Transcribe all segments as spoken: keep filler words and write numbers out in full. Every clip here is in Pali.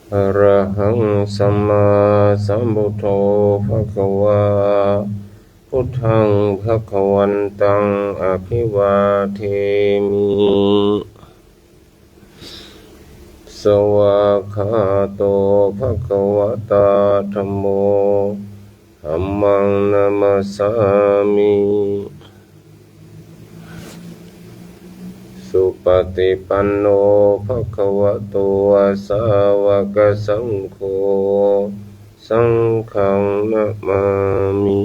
Arahaṃ sammāsambuddho bhagavā. Buddhaṃ bhagavantaṃ abhivādemi. Svākkhāto bhagavatā dhammo. Dhammaṃ namassāmi. Supaṭipanno bhagavato sāvakasaṅgho. Saṅghaṃ namāmi.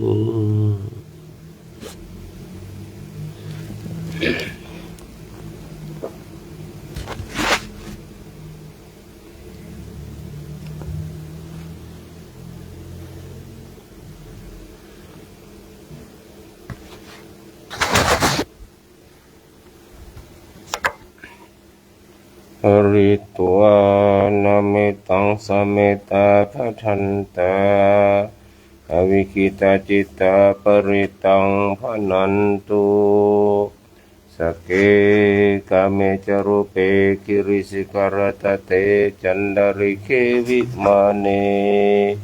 Pharitvāna mettaṃ samettā bhadantā. Avikkhittacittā parittaṃ bhaṇantu. Sagge kāme ca rūpe girisikharataṭe cantalikkhe vimāne.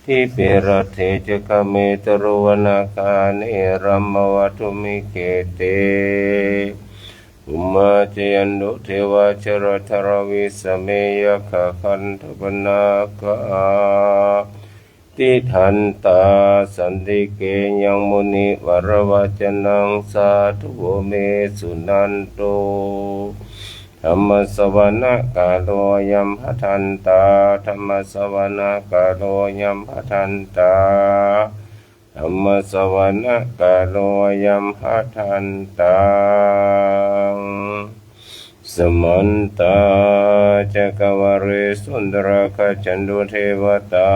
Dīpe raṭṭhe ca gāme taruvanagahane brahmataruvanagahane gehavatthumhi khette. Bhummā cāyantu devā jalathalavisame yakkhagandhabbanāgā. Tiṭṭhantā santike yaṃ munivaravacanaṃ sādhavo me suṇantu. Dhammassavanakālo ayam bhadantā. Dhammassavanakālo ayam bhadantā. Dhammassavanakālo ayam bhadantā. Samantā cakkavāḷesu atrāgacchantu devatā,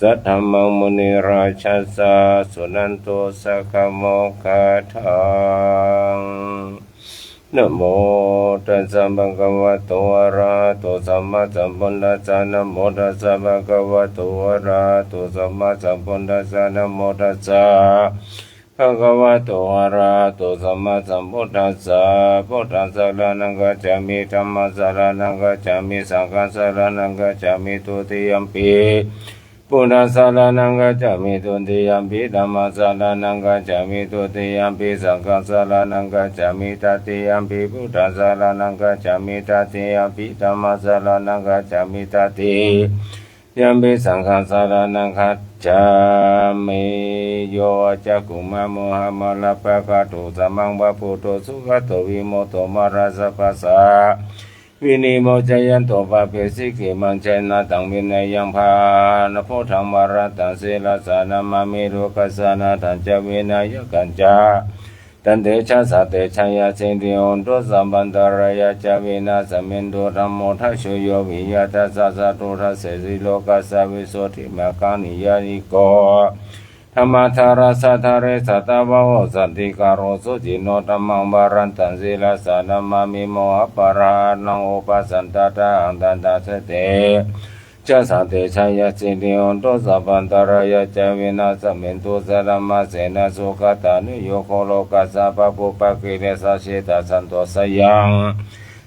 saddhammaṃ munirājassa suṇantu saggamokkhadaṃ. Namo tassa bhagavato arahato sammāsambuddhassa. Namo tassa bhagavato arahato sammāsambuddhassa. Namo tassa bhagavato arahato sammāsambuddhassa. Buddhaṃ saraṇaṃ gacchāmi. Dhammaṃ saraṇaṃ gacchāmi. Saṅghaṃ saraṇaṃ gacchāmi. Dutiyampi buddhaṃ saraṇaṃ gacchāmi. Dutiyampi dhammaṃ saraṇaṃ gacchāmi. Dutiyampi saṅghaṃ saraṇaṃ gacchāmi. Tatiyampi buddhaṃ saraṇaṃ gacchāmi. Tatiyampi dhammaṃ saraṇaṃ gacchāmi. Tatiyampi saṅghaṃ saraṇaṃ gacchāmi. Yo cakkhumā mohamalāpakaṭṭho, sammāpamodito, sugato vimutto, mārassa pāsā vinimocayanto pāpesi khemaṃ janataṃ vineyyaṃ. Pāṇabhūtaṃ bhārantaṃ sirasā namāmi, lokassa nāthañca vināyakañca. Tantejasā te jayasiddhi hotu, sabbantarāyā ca vināsamentu. Dhammo dhajo yo viya tassa satthu, dassesi lokassa visuddhimaggaṃ, niyyāniko dhammadharassa dhāresi, sattāvāho santikaro suciṇṇo. Dhammaṃ bhārantaṃ sirasā namāmi, mohappadālaṃ upasantadāhaṃ. Tantejasā te jayasiddhi hotu, sabbantarāyā ca vināsamentu. Saddhammasenā sugatānuyogo, lokassa pāpūpakilesajetā, santo sayaṃ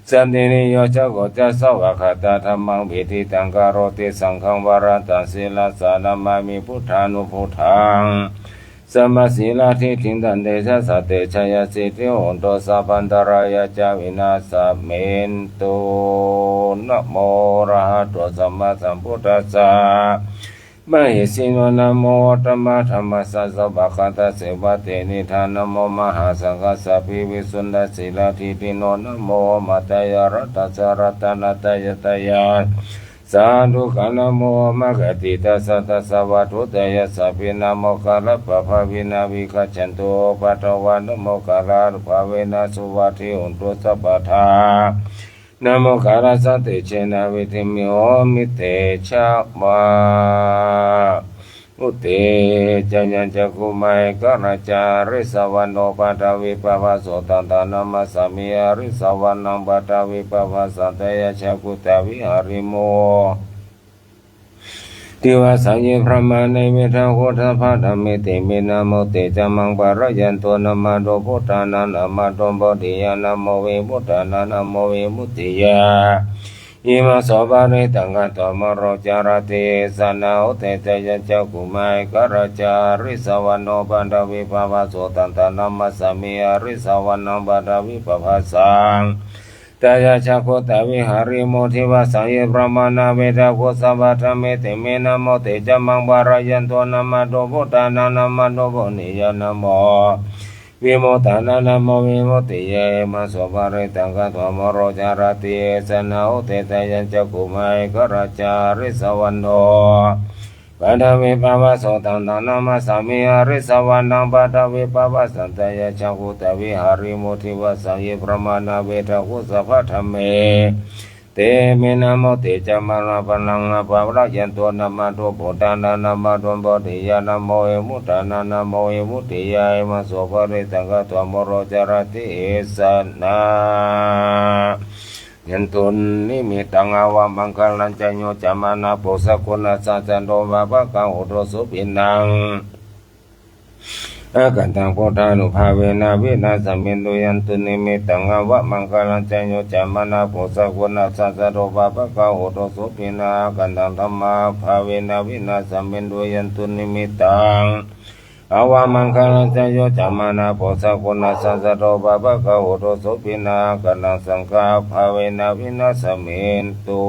santindriyo ca kho ca svākkhātā dhammaṃ viditaṃ karoti. Saṅghaṃ bhārantaṃ sirasā namāmi, buddhānubhūtaṃ samasīladiṭṭhiṃ. Tantejasā te jayasiddhi hotu, sabbantarāyā ca vināsamentu. Namo arahato sammāsambuddhassa mahesino. Namo uttamadhammassa svākkhātasseva tenidha. Namo mahāsaṅghassāpi visuddhasīladiṭṭhino. Namo omātyāraddhassa ratanattayassa Sādhukaṃ. Namo māgātītassa tassa vatthuttayassapi, namokārappabhāvena vigacchantu upaddavā, namokārānubhāvena suvatthi hotu sabbadā. Namokārassa tejena vidhimhi homi tejavā. Uttijāya cakkhumā ekarājā arisavaṇṇo paṭhavippabhāso, taṃ taṃ namassāmi arisavaṇṇaṃ paṭhavippabhāsaṃ, tayajja guttavihārimo. Divā saye brahmā nivedhato sabbadhammeti, me namo te ca maṃ pālayanto, namatthu buddhānaṃ namatthu bodhiyā, namo vimuttānaṃ namo vimuttiyā. Imaṃ so parittaṃ katvā moro carati esanā. Uttijāya cakkhumā ekarājā arisavaṇṇo paṭhavippabhāso, taṃ taṃ namassāmi arisavaṇṇaṃ paṭhavippabhāsaṃ, tayajja guttavihārimo. Divā saye brahmā nivedhato sabbadhammeti, me namo te ca maṃ pālayanto, namatthu buddhānaṃ namatthu bodhiyā, namo vimuttānaṃ namo vimuttiyā. Imaṃ so parittaṃ katvā moro carati esanā. Uttijāya cakkhumā ekarājā arisavaṇṇo paṭhavippabhāso, taṃ taṃ namassāmi arisavaṇṇaṃ paṭhavippabhāsaṃ, tayajja guttavihārimo. Divā saye brahmā nivedhato sabbadhamme ti, me namo te ca maṃ pālayanto, namatthu buddhānaṃ namatthu bodhiyā, namo vimuttānaṃ namo vimuttiyā. Imaṃ so parittaṃ katvā moro carati esanā. Yandunnimittaṃ avamaṅgalañca yo cāmanāpo sakuṇassa saddo pāpaggaho dussupinaṃ akantaṃ buddhānubhāvena vināsamentu. Yandunnimittaṃ avamaṅgalañca yo cāmanāpo sakuṇassa saddo pāpaggaho dussupinaṃ akantaṃ dhammānubhāvena vināsamentu. Yandunnimittaṃ avamaṅgalañca yo cāmanāpo sakuṇassa saddo pāpaggaho dussupinaṃ akantaṃ saṅghānubhāvena vināsamentu.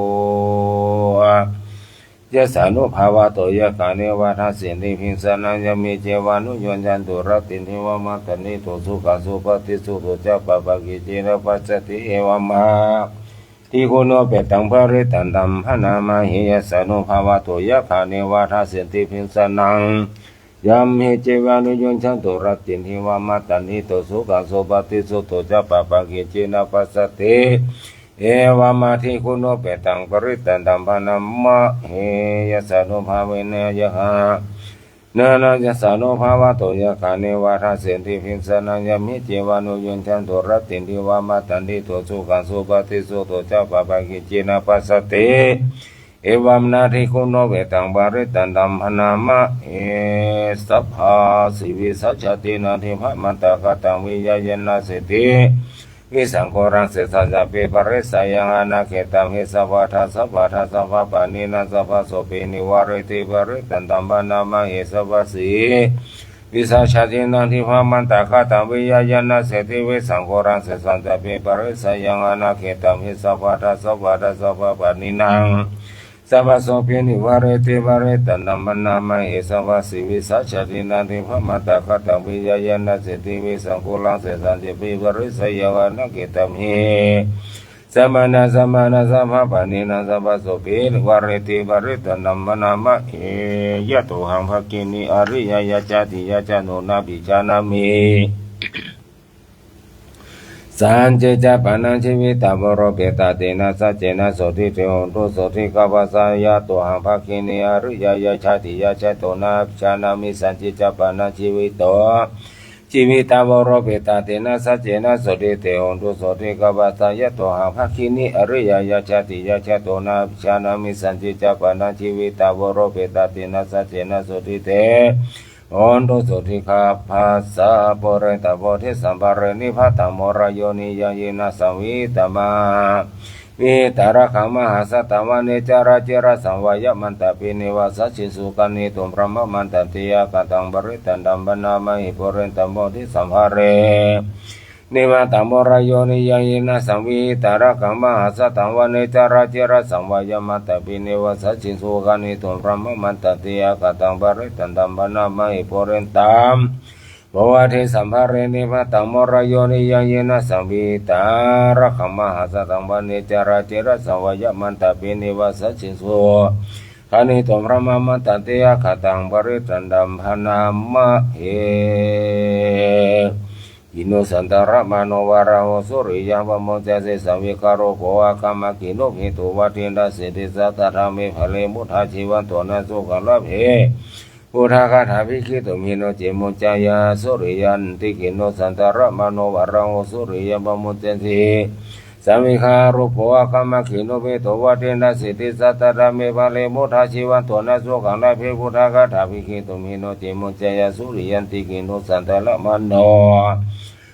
Yassānubhāvato yakkha neva dassenti bhiṃsanaṃ, yamhi cevānuyoñjantu rattindiva matandito, sukhaṃ supati sutto ca pāpaggihi ciraṃ passati. Evamatthi guṇūpetaṃ parittaṃ taṃ bhaṇāma he. Yassānubhāvato yakkha neva dassenti bhiṃsanaṃ, yamhi cevānuyoñjantu rattindiva matandito, sukhaṃ supati sutto ca pāpaggihi ciraṃ passati. Evamatthi guṇūpetaṃ parittaṃ taṃ bhaṇāma he. Yassānubhāvena yakkha neva dassenti bhiṃsanaṃ, yassānubhāvato yakkha neva dassenti bhiṃsanaṃ, yamhi cevānuyoñjantu rattindiva matandito, sukhaṃ supati sutto ca pāpaggihi ciraṃ passati. Evamatthi guṇūpetaṃ parittaṃ taṃ bhaṇāma he. Sabbāsī vīsajātī nātthi bhammantā, kataṃ viyā yena sotthi vīsaṅkulaṃ, sesañcāpi parissayaṃ anaggataṃ hi. Sabbattha sabbadā sabbapāṇinaṃ, sabbasopi nivāretthi parittaṃ taṃ bhaṇāma he. Sabbāsī vīsajātī nātthi bhammantā, kataṃ viyā yena sotthi vīsaṅkulaṃ, sesañcāpi parissayaṃ anaggataṃ hi. Sabbattha sabbadā sabbapāṇinaṃ, sabbasopi nivāretthi parittaṃ taṃ bhaṇāma he. Sabbāsī vīsajātī nātthi bhammantā, kataṃ viyā yena sotthi vīsaṅkulaṃ, sesañcāpi parissayaṃ anaggataṃ hi. Sabbattha sabbadā sabbapāṇinaṃ, sabbasopi nivāretthi parittaṃ taṃ bhaṇāma he. Yatohaṃ bhagini ariyāya jātiyā jāto nābhijānāmi, sañcicca pāṇaṃ jīvitā varopetā, tena saccena sotthi te hotu sotthigabbhassa. Yatohaṃ bhagini ariyāya jātiyā jāto nābhijānāmi, sañcicca pāṇaṃ jīvito, jīvitā varopetā, tena saccena sotthi te hotu sotthigabbhassa. Yatohaṃ bhagini ariyāya jātiyā jāto nābhijānāmi, sañcicca pāṇaṃ jīvitā varopetā, tena saccena sotthi te hotu sotthigabbhassa. Pūretvā pāramī sabbā, nibbutaṃ mārayoniyā, yena saṃvihitvā vittā rakkhaṃ mahāsaṭṭhaṃ, vane carācirasaṃvāya, mantapi neva sacchissu, gahetthu brahmamandate. Akantaṃ parittaṃ taṃ bhaṇāma he, pūretvā pāramī sabbā, nibbutaṃ mārayoniyā, yena saṃvihitvā rakkhaṃ mahāsaṭṭhaṃ, vane carācirasaṃvāya, mantapi neva sacchissu, gahetthu brahmamandate. Akantaṃ parittaṃ taṃ bhaṇāma he, pūretvā Bhavati sambhave nibbantaṃ, mārāyoniyā yena saṃvittā, rakkhaṃ mahāsasaṃ, vane carācirasāvayā, matandī nivāsajjesu, khaṇitum brahmaṃ matandī, akkhataṃ parittaṃ taṃ bhaṇāma he. Kinnughaṇḍaṃ saṅkamano, varaho sūriyaṃ pamuñcasi, saṃvigārūpo āgamanīyā, kinnubbe tu vatiṭṭhāsi, disā sadā me bhaṇe, mudā jīvanto na sokāppaṭibhāsati. Buddhagāthābhigītamino, cimbuñjayya sūriyanti. Kinnughaṇḍaṃ saṅkamano, varaho sūriyaṃ pamuñcasi, saṃvigārūpo āgamanīyā, kinnubbe tu vatiṭṭhāsi, disā sadā me bhaṇe, mudā jīvanto na sokāppaṭibhāsati. Buddhagāthābhigītamino, cimbuñjayya sūriyanti. Kinnughaṇḍaṃ saṅkamano,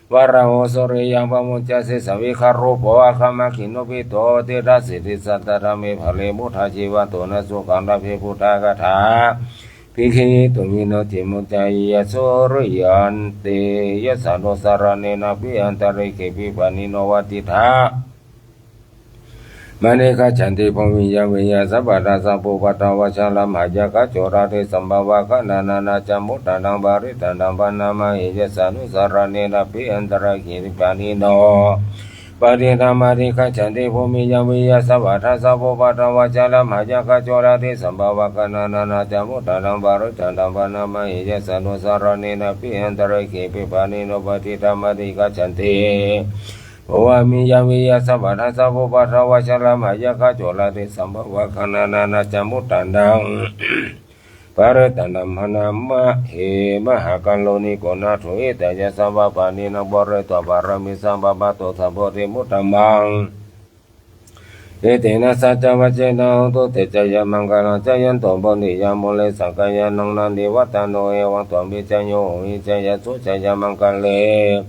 varaho sūriyaṃ pamuñcasi, saṃvigārūpo āgamanīyā, kinnubbe tu vatiṭṭhāsi, disā sadā me bhaṇe, mudā jīvanto na sokāppaṭibhāsati. Buddhagāthābhigītamino, cimbuñjayya sūriyanti. Yassānusaraṇena abhikkante, te khepi pāṇino vatiṭṭhā manīgacchanti. Bhūmiṃ yāpeyya sabbadasā, sabbupaddavā jalamaggisikhāriva, coraṃ tisaṃ pāvakaṃ, nānānañca bhūtānaṃ parittaṃ, taṃ bhaṇāma he. Yassānusaraṇena abhikkante, te khepi pāṇino vatiṭṭhā manīgacchanti. Bhūmiṃ yāpeyya sabbadasā, sabbupaddavā jalamaggisikhāriva, coraṃ tisaṃ pāvakaṃ, nānānañca bhūtānaṃ parittaṃ, taṃ bhaṇāma he. Yassānusaraṇena abhikkante, te khepi pāṇino vatiṭṭhā manīgacchanti. Bhūmiṃ yāpeyya sabbadasā, sabbupaddavā jalamaggisikhāriva, coraṃ tisaṃ pāvakaṃ, nānānañca bhūtānaṃ parittaṃ, taṃ bhaṇāma he. Mahākāruṇiko nātho, hitāya sabbapāṇinaṃ, pūretvā pāramī sabbā, patto sambodhimuttamaṃ. Etena saccavajjena, hotu te jayamaṅgalaṃ. Jayanto bodhiyā mūle, sakyānaṃ nandivaḍḍhano, evaṃ tvaṃ vijayo hohi, jayassu jayamaṅgale,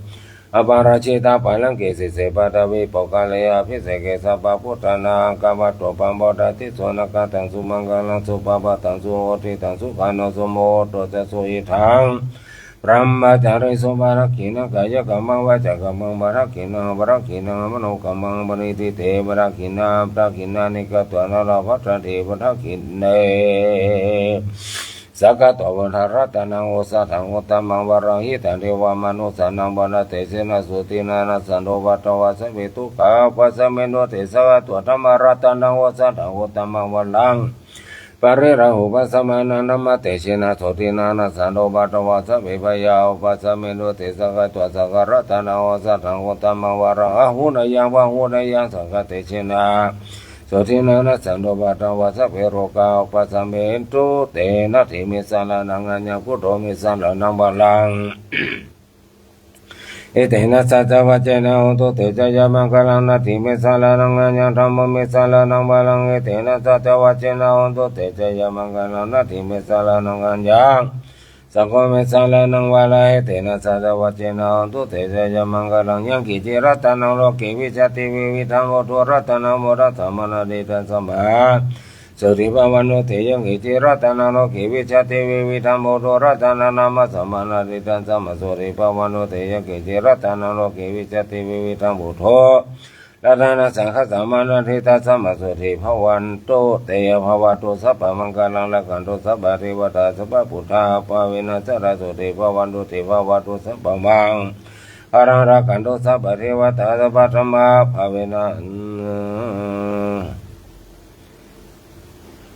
aparājitapallaṅke, sīse paṭhavipokkhare, abhiseke sabbabuddhānaṃ, aggappatto pamodati. Sunakkhattaṃ sumaṅgalaṃ, supabhātaṃ suhuṭṭhitaṃ, sukhaṇo sumuhutto ca, suyiṭṭhaṃ brahmacārisu. Padakkhiṇaṃ kāyakammaṃ, vācākammaṃ padakkhiṇaṃ, padakkhiṇaṃ manokammaṃ, paṇidhī te padakkhiṇā, padakkhiṇāni katvāna, labhantatthe padakkhiṇe. Sakkatvā buddharatanaṃ, osathaṃ uttamaṃ varaṃ, hitaṃ devamanussānaṃ, buddhatejena sotthinā, nassantupaddavā sabbe, dukkhā vūpasamentu te. Sakkatvā dhammaratanaṃ, osathaṃ uttamaṃ varaṃ, pariḷāhūpasamanaṃ, dhammatejena sotthinā, nassantupaddavā sabbe, bhayā vūpasamentu te. Sakkatvā saṅgharatanaṃ, osathaṃ uttamaṃ varaṃ, āhuneyyaṃ pāhuneyyaṃ, saṅghatejena sotthinā, nassantupaddavā sabbe, rogā vūpasamentu te. Natthi me saraṇaṃ aññaṃ, buddho me saraṇaṃ varaṃ, etena saccavajjena, hotu te jayamaṅgalaṃ. Natthi me saraṇaṃ aññaṃ, dhammo me saraṇaṃ varaṃ, etena saccavajjena, hotu te jayamaṅgalaṃ. Natthi me saraṇaṃ aññaṃ, saṅgho me saraṇaṃ varaṃ, etena saccavajjena, hotu te jayamaṅgalaṃ. Yaṅkiñci ratanaṃ loke, vijjati vividhaṃ puthu, ratanaṃ puraṃ samasoti, tasmā sotthī bhavantu te. Yaṅkiñci ratanaṃ loke, vijjati vividhaṃ puthu, ratanaṃ nāma samasoti, tasmā sotthī bhavantu te. Yaṅkiñci ratanaṃ loke, vijjati vividhaṃ puthu, ratanaṃ saṅghaṃ samasoti, tasmā sotthī bhavantu te. Bhavatu sabbamaṅgalaṃ, rakkhantu sabbadevatā, sabbabuddhānubhāvena, sadā sotthī bhavantu te. Bhavatu sabbamaṅgalaṃ, rakkhantu sabbadevatā, sabbadhammānubhāvena,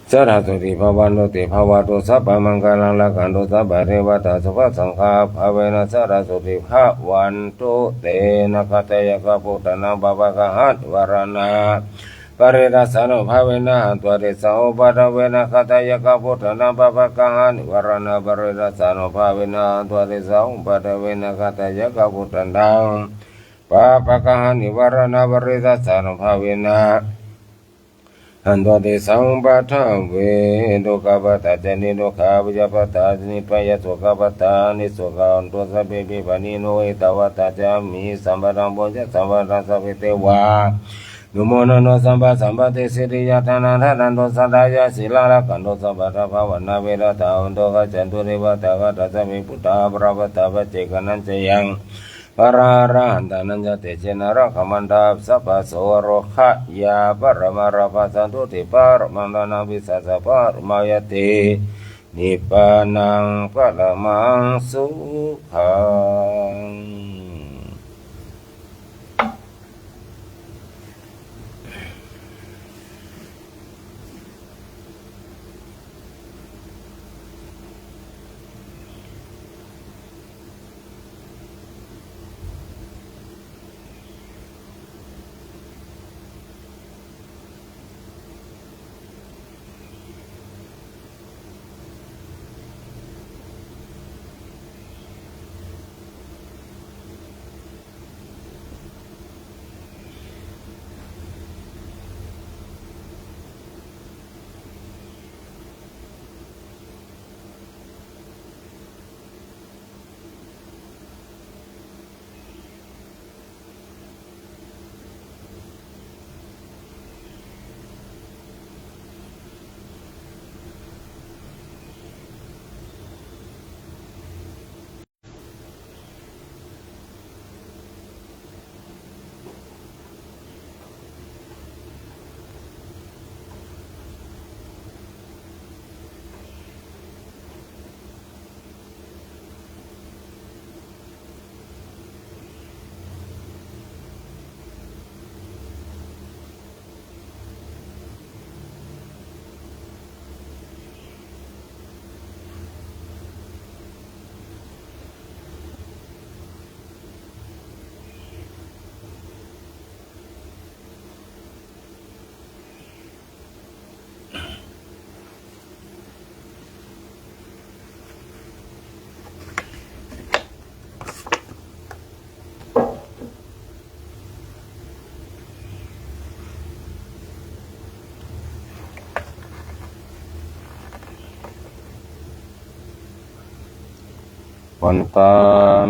sadā sotthī bhavantu te. Bhavatu sabbamaṅgalaṃ, rakkhantu sabbadevatā, sabbasaṅghānubhāvena, sadā sotthī bhavantu te. Nakkhattayakkhabhūtānaṃ, pāpaggahanivāraṇā, parittassānubhāvena, hantvā tesaṃ upaddave. Nakkhattayakkhabhūtānaṃ, pāpaggahanivāraṇā, parittassānubhāvena, hantvā tesaṃ upaddave. Nakkhattayakkhabhūtānaṃ, pāpaggahanivāraṇā, parittassānubhāvena, hantvā tesaṃ upaddave. Dukkhappattā ca niddukkhā, bhayappattā ca nibbhayā, sokappattā ca nissokā, hontu sabbepi pāṇino. Ettāvatā ca amhehi, sambhataṃ puññasampadaṃ, sabbe devānumodantu, sabbasampattisiddhiyā. Dānaṃ dadantu saddhāya, sīlaṃ rakkhantu sabbadā, bhāvanābhiratā hontu, gacchantu devatāgatā. Sabbe buddhā balappattā, paccekānañca yaṃ balaṃ, arahantānañca tejena, rakkhaṃ bandhāmi sabbaso. Ārogyaparamā lābhā, sotthi paramaṃ dhanaṃ, vissāsaparamā pattī, nibbānaṃ paramaṃ sukhaṃ. วันตา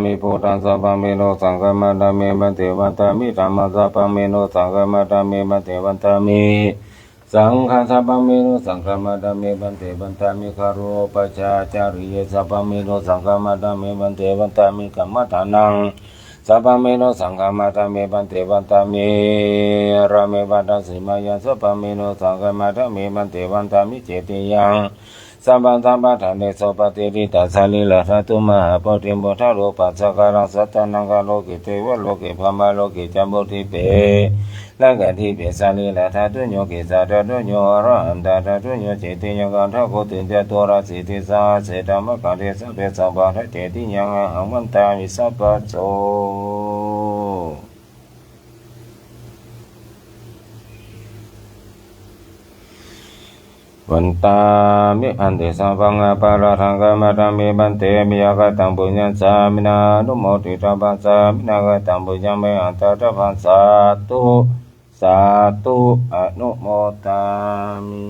มิ พุทธัง สัพพะเม โน สังฆัง คัมมา ทามิ พันเต วันตามิ ธัมมัง สัพพะเม โน สังฆัง คัมมา ทามิ พันเต วันตามิ สังฆัง สัพพะเม โน สังฆัง คัมมา ทามิ พันเต วันตามิ คารูปะชาจาริยะ สัพพะเม โน สังฆัง คัมมา ทามิ พันเต วันตามิ กรรมะฐานัง สัพพะเม โน สังฆัง คัมมา ทามิ พันเต วันตามิ รามะ พัทธัสสิมายัง สัพพะเม โน สังฆัง คัมมา ทามิ พันเต วันตามิ เจติยัง sabbaṃ sabbaṭṭhānesu patiṭṭhitaṃ, sārīradhātu mahābodhiṃ buddharūpaṃ sakkāraṃ sattannaṃ, kho loke devaloke brahmaloke ca bodhipe nāgādīpe, sārīradhātuñño kesādhātuñño arahantātapatthātuñño, cetiyaṃ gandhakuṭiyaṃ caturāsītisahassadhammakkhandhe, sabbe sabbāta cetiyaṃ ahaṃ vandāmi sabbaso. Vandāmi bhante sabbaṃ aparādhaṃ, khamatha me bhante, mayā kataṃ puññaṃ sāminā anumoditabbaṃ, sāminā kataṃ puññaṃ mayhaṃ dātabbaṃ, sādhu sādhu, anumodāmi.